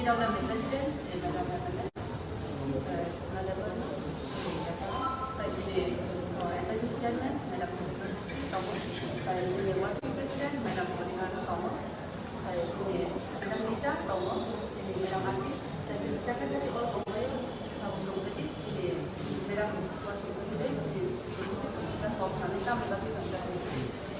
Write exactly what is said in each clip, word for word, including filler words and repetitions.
President, eh, Madam M L A, eh, Sona Debbarma, eh, tai chini, eh, F I U Chairman, Madam Debbarma, tongo, tai chini Working President, Madam Monika tongo, tai chini Madam Nita tongo, chini Madam Ati, tai chini Secretary all tongo, tongo chini Madam Working President, chini Deputy Commissioner kok nani tamo tamo chini,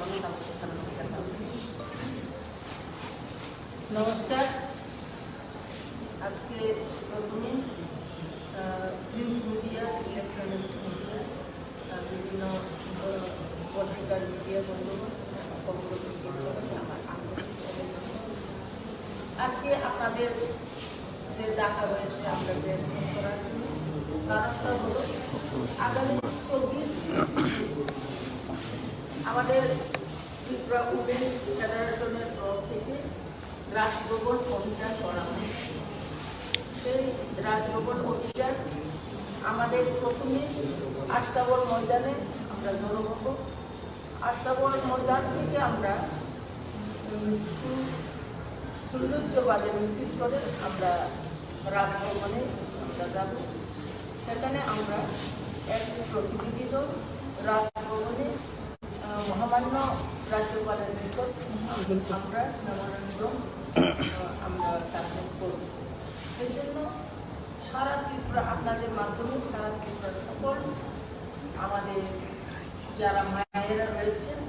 kono tamo chini. নমস্কার। আজকে প্রথমে, আহ, print media, electronic media, আহ, বিভিন্ন, আহ, পত্রিকার মিডিয়া বন্ধুগণ, আমার আন্তরিক অভিনন্দন। আজকে আপনাদের যে ডাকা হয়েছে আমরা প্রেস মিট করার জন্য, কারণটা হলো আগামী চব্বিশ আমাদের ত্রিপুরা উইমেন ফেডারেশনের তরফ থেকে রাজভবন অভিযান করা হয়। সেই রাজভবন অভিযান আমাদের প্রথমে আস্তাবল ময়দানে আমরা জড়ো হব। আস্তাবল ময়দান থেকে আমরা, উম, সু-, সৌন্দর্যবাদে মিছিল করে আমরা রাজভবনে আমরা যাব। সেখানে আমরা এক প্রতিনিধি দল রাজভবনে, আহ, মহামান্য রাজ্যপালের নিকট আমরা মেমোরান্ডাম, আহ, আমরা সাবমিট করব। সেই জন্য সারা ত্রিপুরা, আপনাদের মাধ্যমে সারা ত্রিপুরা সকল আমাদের যারা মায়েরা রয়েছেন,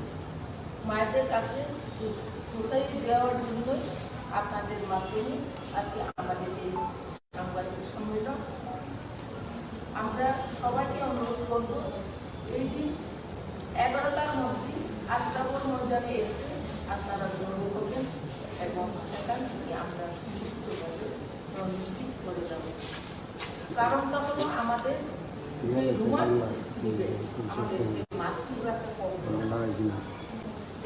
মায়েদের কাছে হুঁশ-, হুঁশিয়ারি দেওয়ার জন্যই আপনাদের মাধ্যমে আজকে আমাদের এই সাংবাদিক সম্মেলন। আমরা সবাইকে অনুরোধ করব, এই দিন এগারোটার মধ্যে আস্তাবল ময়দানে এসে আপনারা জড়ো হবেন এবং সেখান থেকে আমরা সুষ্ঠুভাবে মিছিল করে যাব। কারণটা হলো আমাদের যে রোমান স্ক্রিপ্টে আমাদের যে মাতৃভাষা কর্ম,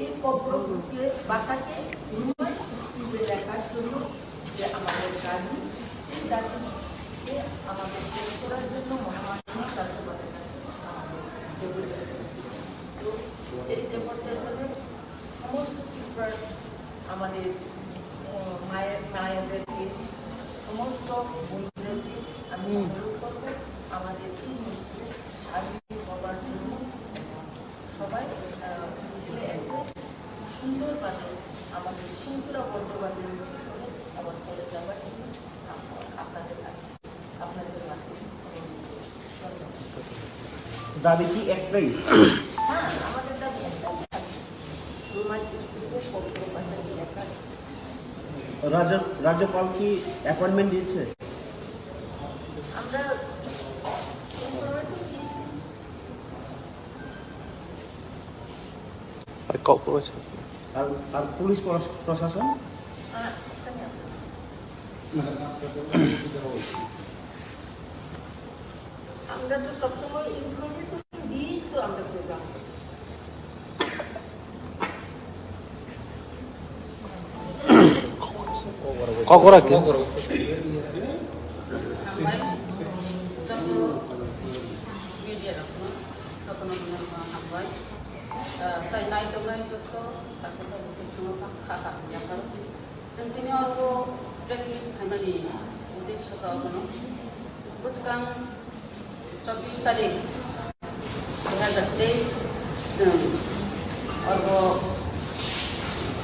এই কর্মকে, ভাষাকে রোমান স্ক্রিপ্টে লেখার জন্য যে আমাদের দাবি, সেই দাবিকে আমাদের শেষ করার জন্য মহামান্য রাজ্যপালের কাছে আমাদের ডেপুটেশন। তো এই ডেপুটেশনে সমস্ত ত্রিপুরার আমাদের, আহ, মায়ের, মায়েদেরকে, সমস্ত বোনদেরকে আমি অনুরোধ করবো আমাদের এই মিছিলে সামিল হবার জন্য। সবাই, আহ, মিছিলে এসে সুন্দরভাবে আমাদের শৃঙ্খলাবদ্ধভাবে মিছিল করে আবার চলে যাবার জন্য আপ-, আপনাদের কাছে, আপনাদের মাধ্যমে অনুরোধ করছি। ধন্যবাদ। দাবি কি একটাই? হ্যাঁ, আমাদের দাবি একটাই। রোমান স্ক্রিপ্টে পবিত্র ভাষায় লেখা। রাজ্য-, রাজ্যপাল কি অ্যাপয়েন্টমেন্ট দিয়েছে? আমরা ইনফরমেশন দিয়েছি। আর ক-, করেছে? আর, আর পুলিশ প্রশ-, প্রশাসন? আহ, এখানে আমরা। আমরা তো সবসময় ইনফরমেশন দিয়েই তো আমরা প্রোগ্রাম করি। Kokora kins. Hambai, joto media rokno, jotono hambai. Ah, tai naitongnai joto, takhuk takhuk bisingo kha kha yapharo. Chwng tini oro press meet khaimani uddesho khe obono. Bwskang chobbish tarik dui hazar teis chwng oro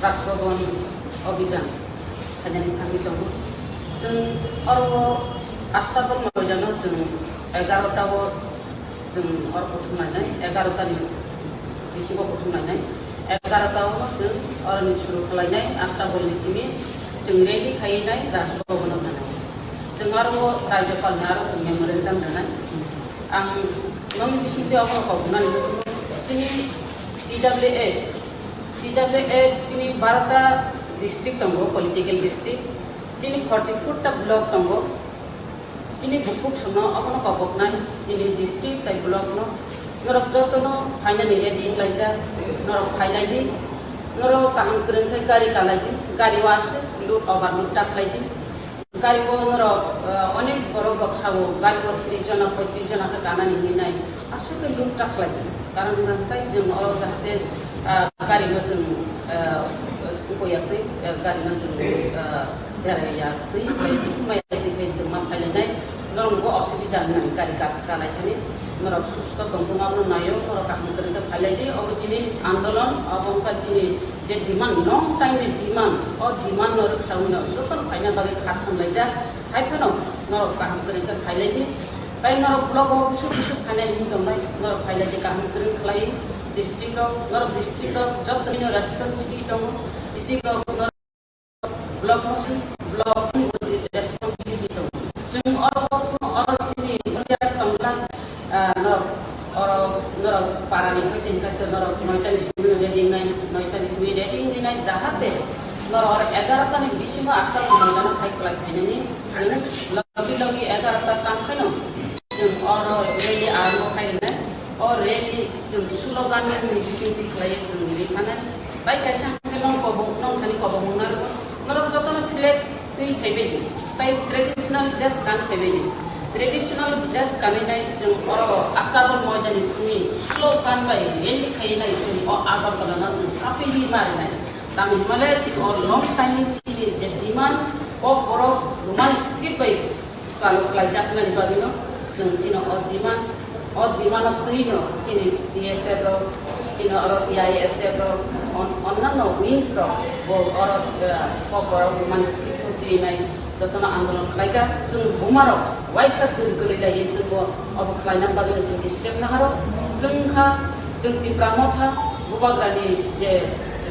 Rajbhavan Abhijan khainani thangwi tongo. Chwng oro Astabal moidano chwng egarota o chwng oro kuthum lainai, egarota ni bisingo kuthum lainai, egarota o chwng oroni suru khlainai, Astabal ni simi chwng rally khainai, Rajbhavan o thangnai. Chwng aro Rajyapal ni aro chwng memorandum rwnai. Ang nokni bisingtwi abono kok hwnani chini T W A, T W A chini barota district tongo, political district. Chini forty four ta block tongo. Chini bukhuk sono abono kok hwnai, chini district tai block no. Norok jotono phainani ready wnglaijak, norok phailaidi. Norok kaham kwrwng khe gari kalaidi, gari o aswk load overload ta khlaidi. Gari o norok, eh, onek borok rok sao, gari o tris jona, poitris jona khe ganani hinwi nai. Aswk khe load ta khlai di. Karon hwnka hwnkhe chwng oro jahate, eh, gari no chwng, eh, koyatwi, eh, gari no chwng, eh, Berai ya, twi khlai, twi maya twi khlai chwng ma phailainai, norok bo osubida nang gari gap kalaithani, norok susto tongthung abono naio, norok kaham kwrwngkhe phailaidi, obo chini andolon, obo wngkha chini je demand, long time ni demand, o demand no rwksaui no jotono phaina bagwi kha thamlaijak, hai phano norok kaham kwrwngkhe phailaidi, tai norok block o busuk busuk phainai hwn tongnai, norok phailaidi kaham kwrwng khlai, district o, norok district o joto bini responsibility tongo, district o norok Block motion, block ni responsibility tongo. Chwng oro, oro chini leaders tongkha, ah, norok, oro norok para ni meeting kha, norok noita ni simi ready nai, noita ni simi ready rinai, jahate norok oro egarota ni bisingo asta moidano phai kwlai phainani, chwng logi logi egarota tang phano chwng oro rally arombo khai rinai. O rally chwng slogan ni meeting twi khlai chwng ri phanai. Bai kaisa hwnkhe nong kobong, nong thani kobong wngna rwo. Norok jotono flag twi phaibai di. Tai traditional dress kan phaibai di. Traditional dress kanwi nai chwng oro Astabol moidani simi slogan bai rally khaiwi nai chwng o Agartala no chwng kapili marinai. Tamo hwnmale chini o long time ni chini je demand, kok borok Roman script bai chalo khlaijaknani bagwino chwng chini o demand, o demand o twino chini T S F rok, chini oro T I S F rok, on-, onnanno wings rok bo oro, eh, kok borok Roman script o twinai jotono andolon khlaijak. Chwng bumarok waisa twrwk kwlwi laiwi chwngbo obo khlaina bagwino chwng step naharo. Chwng kha, chwng Tipra Motha Bubagrani je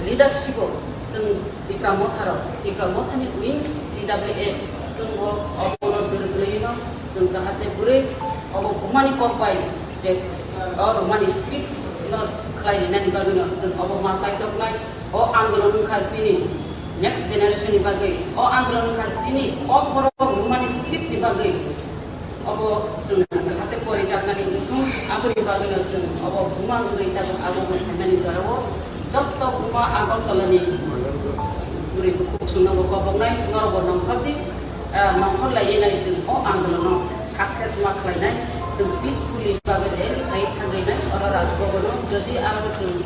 leadership o chwng Tipra Motha rok, Tipra Motha ni wings T W A chwng bo obo no twrwk kwlwi no chwng jahate bwrwi obo bumani kok bai je o Roman script no khlai rinani bagwino chwng obo ma chaitoknai. O andolon wngkha chini next generation ni bagwi, o andolon wngkha chini kok borok Roman script ni bagwi. Obo chwng jahate porijaknani wngthung, aboni bagwino chwng obo buma wngwi tabuk abo wngwi phaimani jorao jotto buma Agartala ni bwrwi bukhuk chwngno bo koboknai, norokbo nongkhordi, ah, nongkhor laiwi nai chwng o andolono success ma khlainai. Chwng peacefully bagwi rally khai thangwi nai oro Raj Bhavan o, jodi aro chwng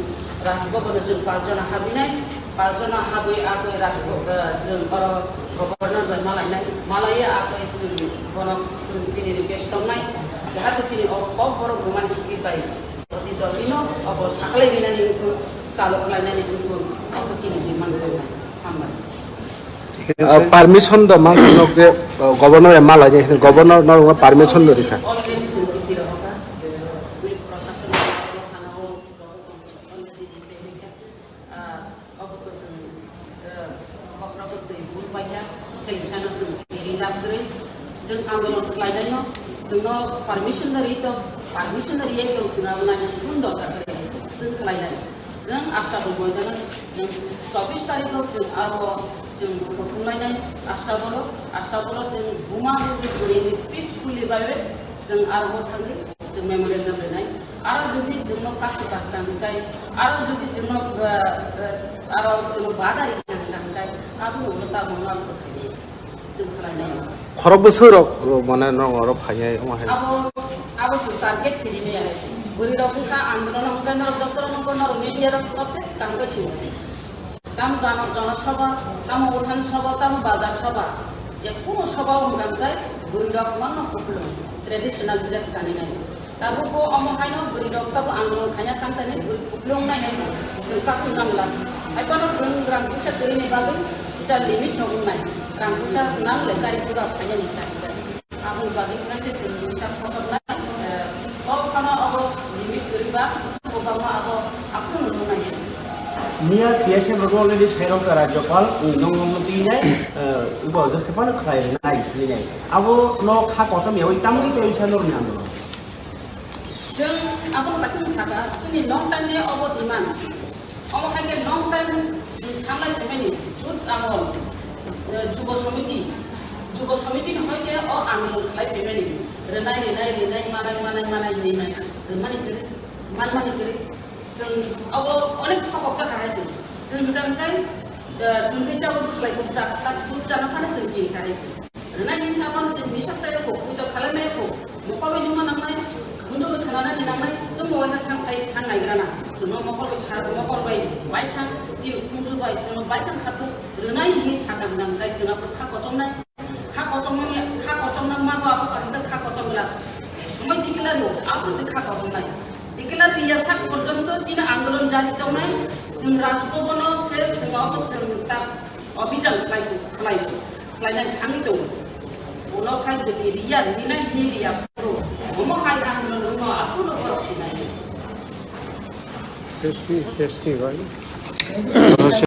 Raj Bhavan o chwng pal jona habinai, pal jona habwi abwi Raj Bhav-, ah, chwng oro Governor bai malainai, malaiya abwi chwng bono chwng chini request tongnai, jahate chini o kok borok Roman script bai oti dotino obo sakhlai rinani wngthung, chalo khlainani wngthung, obo chini demand tongnai. Hambai. Ah, permission do mang nok je, ah, governor ya malai ni, governor no permission do rikha. Already chwng chikti rohorkha, police proshashan, thana o, already rikha. Ah, obo to chwng, eh, kokrok twi bul paikha, sel sano chwng ri lab kwrwi, chwng andolon khlainaino, chwngno permission no ri to, permission no riyai to chwng abo naina phone dorkar kwrwi, chwng khlainai. Chwng Astabol moidano, chwng chobbish tarikh o chwng abo chwng kuthumlainai Astabolo, Astabolo chwng buma rwgwi kwrwi peacefully bai chwng abo thangwi chwng memorandum rwnai. Aro jodi chwngno kasu kaham hwnkhe, aro jodi chwngno, eh, eh, aro chwngno badari kaham hwnkhe, abono ulo tamo no ang bwsai di. Chwng khlainai. Khorok bwswk rok, mane, no oro phainai, omo hai. Abo, abo chwng target chiri maya hai. Bwrwi rok wngkha andolon wngkha norok doctor wngkha norok media rok protek tamo khe simo. Tamo jano-, jonosabha, tamo uthan sabha, tamo bazar sabha, je kuno sabha wngkha hwnkhe bwrwi rok mangno kupulung traditional dress kanwi nai. Tabuk bo omo haino bwrwi rok tabuk andolon khaina thang thani bwrwi kupulung nai hai chwng kasu nangla. Hai phano chwng rang puisa kwrwini bagwi kisa limit no wngnai. Rang puisa nang le gari gura phainani chakri. Aboni bagwi kisa chwng kisa khosoknai, eh, o phano abo limit kwrwi ba kwbangma abo aphuru no wngnai. Miya T S F rok already sairok ka Rajyapal, nwng nwng twi nai, eh, ubo just phano khlai nai, twi nai. Abo no kha kotom yawi tamni tei sa norni andolon. Chwng abono kaisa wng sakha, chini long time ni obo demand. Omo hai khe long time chwng sanlai phaimani Youth Amol, eh, Jubo Samiti, Jubo Samiti ni hoi khe o andolon khlai phaimani. Rwnai, rwnai, rwnai, manai, manai, manai, hinwi nai. Rwmani kwrwi, manmani kwrwi. Chwng abo onek khobok jakha hai se. Chwng hwnkha hwnkhe, eh, chwng tei tabuk bwslai bukcha, tak bukcha no phano chwng khe kha hai se. Rwnai hinwi sa phano chwng bisas chai kho, puja khalai mai kho. Mokol bai nungma nangnai, gunjo bai khana nani nangnai, chwng Bo wngkha thang khai thang naigrana. Chwngno mokol bai sa, mokol bai bai thang, chini khunju bai chwngno bai thang satung rwnai hwnwi sakha hwnang, tai chwng abo kha kochomnai. Kha kochomnai, kha kochomna ma bo abo kaham kha kochomla. Somoi declare no, abo se kha kochomnai. Declare riya sak porjonto chini andolon jari tongnai. Chwng Raj Bhavan o se chwng abo chwng ta Obijan khlai, khlai, khlainai thangwi tongo. Ulo khai jodi riya, rinai hini riya, phuru omo hai ang no, no, no, aphuru borok sinai. Safety, safety, right?